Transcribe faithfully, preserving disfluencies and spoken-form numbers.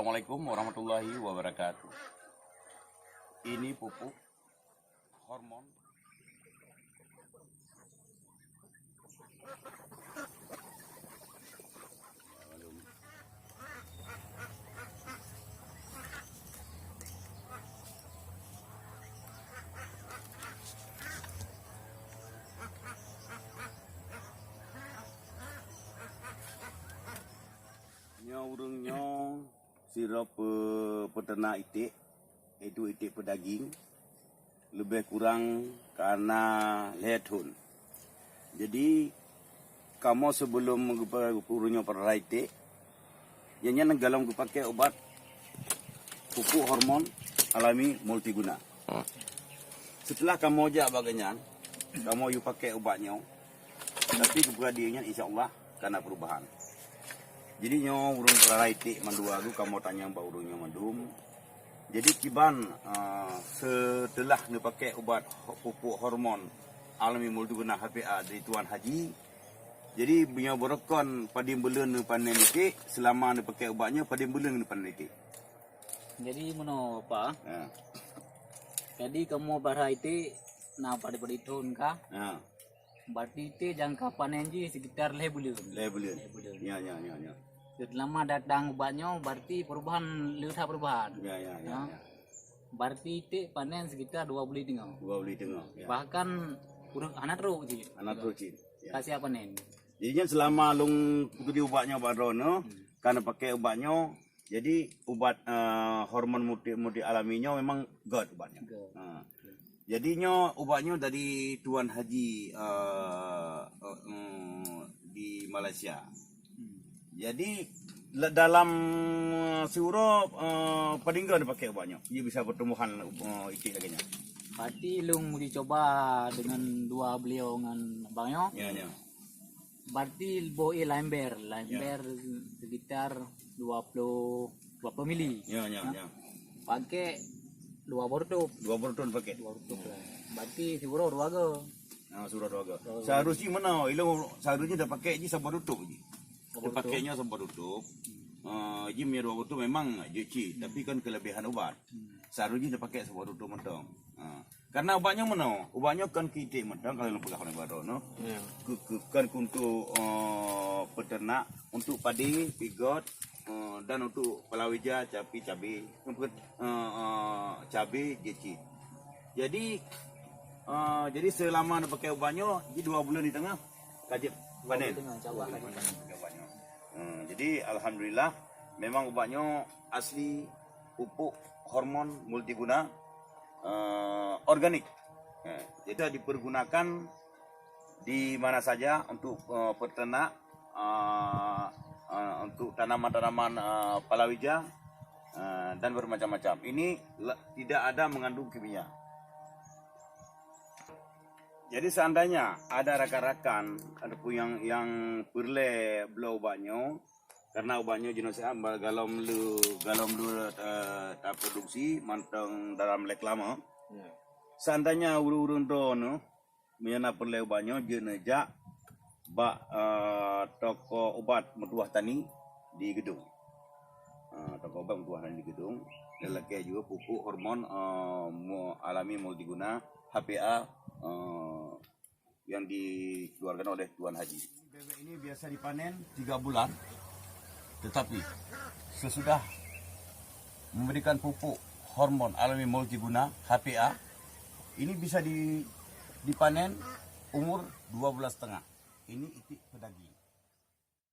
Assalamualaikum warahmatullahi wabarakatuh. Ini pupuk hormon. Nyoe ureuëng nyoe sidroe pe-, peuteunak iték, yaitu iték peudaging, leubeh kurang ka na lhée thon. Jadi, kamoe sibeulom geupa-, ureuëng nyoe peurara iték, nyan, nyan golom geupakée ubat pupuk hormon alami multiguna. Seuteulah kamoe jak bak geuhnyan, kamoe yue pakée ubat nyoe, tapi geupeugah di nyan, insya Allah ka na peurubahan. Jadi nyoe ureuëng peurara iték mandua geuh kamoe tanyong bak ureuëng nyoe mandum. Jadi kiban, eh, seuteulah neupakée ubat ho-, pupuk hormon alami multiguna H P A dari Tuan Haji, jadi meunyoe beureukan padum buleuen neupanen iték, seulama neupakée ubat nyoe padum buleuen neupanen iték. Jadi meunoe, Pak. Ha. Jadi kamoe peurara iték na padum-padum thon ka. Ha. Berarti iték nyang ka panen jih sekitar lhée buleuen. Lhée buleuen. Lhée buleuen. Ya, ya, ya, ya. Seulama datang ubat nyoe, berarti perubahan, le that perubahan. Ya, ya, ya, Ha? ya. Berarti iték panen sekitar dua buleuen teungoh. Dua buleuen teungoh, ya. Bahkan ureuëng hana trok cit. Hana trok cit, ya. Ka siap panen. Jadi nyan seulama lôn peuturi ubat nyoe bak droeneuh, Hmm. ka neupakée ubat nyoe, jadi ubat, eh, hormon multi-, multi alami nyoe memang göt ubat nyoe. Göt. Ha. Jadi nyoe ubat nyoe dari Tuan Haji, eh, eh, mm, di Malaysia. Hmm. Jadi la-, dalam, eh, siuroe, eh, padum goe neupakée ubat nyoe, jih bisa peutumbuhan, eh, iték lagée nyan. Berarti lôn uji cuba deungon dua beliau ngon abang nyoe. Ya, ya. Berarti boh ié laén ber, laén Ya. ber sekitar dua puluh, dua puluh mili. Ya, ya, Ha? ya. Pakée dua boh reutôp. Dua boh reutôp pakée. Dua boh reutôp lah. Berarti siuroe dua goe. Ah, siuroe dua goe. Dua goe. Seharusnya mana? Ilong seharusnya dah pakée jih saboh reutôp jih. Saboh reutôp. Pakée nyoe saboh reutôp. Ah, jih meunyoe dua boh reutôp memang jeuet cit, Hmm. tapi kan kelebihan ubat. Hmm. Seharusnya dah pakée saboh reutôp mantong. Ah. Karena ubat nyoe meunoe, ubat nyoe kon keu iték mantong kalau lôn peugah oleh baroe nyoe. Ya. Ke, ke, kon untuk, eh, peternak, untuk padi, pigot, eh, dan untuk palawija, capi, cabe, eh, eh, cabe, jeuet cit. Jadi, eh, jadi seulama neupakée ubat nyoe, di dua buleuen di teungoh ka jeuet panen. Dua buleuen di teungoh, insya Allah ka jeuet panen. Pakai ubat nyoe. Eh, jadi alhamdulillah memang ubat nyoe asli pupuk hormon multiguna, eh, organik. Eh, jadi dipergunakan di mana saja untuk, eh, peternak, eh, eh, untuk tanaman-tanaman, eh, palawija, eh, dan bermacam-macam. Ini la-, tidak ada mengandung kimia. Jadi seandainya ada rakan-rakan ataupun yang, yang peureulée bloe ubat nyoe, karena ubat nyoe jinoe siat ba-, galom le, galom le, eh, taproduksi mantong dalam reklame. Ya. Seandainya ureuëng-ureuëng droeneuh meunyoe na peureulée ubat nyoe, jeuet neujak bak, eh, toko ubat Meutuwah Tani di Geudong. Eh, toko ubat Meutuwah Tani di Geudong. Dan lakée jua pupuk hormon, eh, mu-, alami multiguna H P A, eh, yang dikeluarkan oleh Tuan Haji. Bebek ini biasa dipanen tiga bulan, tetapi sesudah memberikan pupuk hormon alami multiguna, H P A, ini bisa di-, dipanen umur dua bulan setengah. Ini itik pedaging.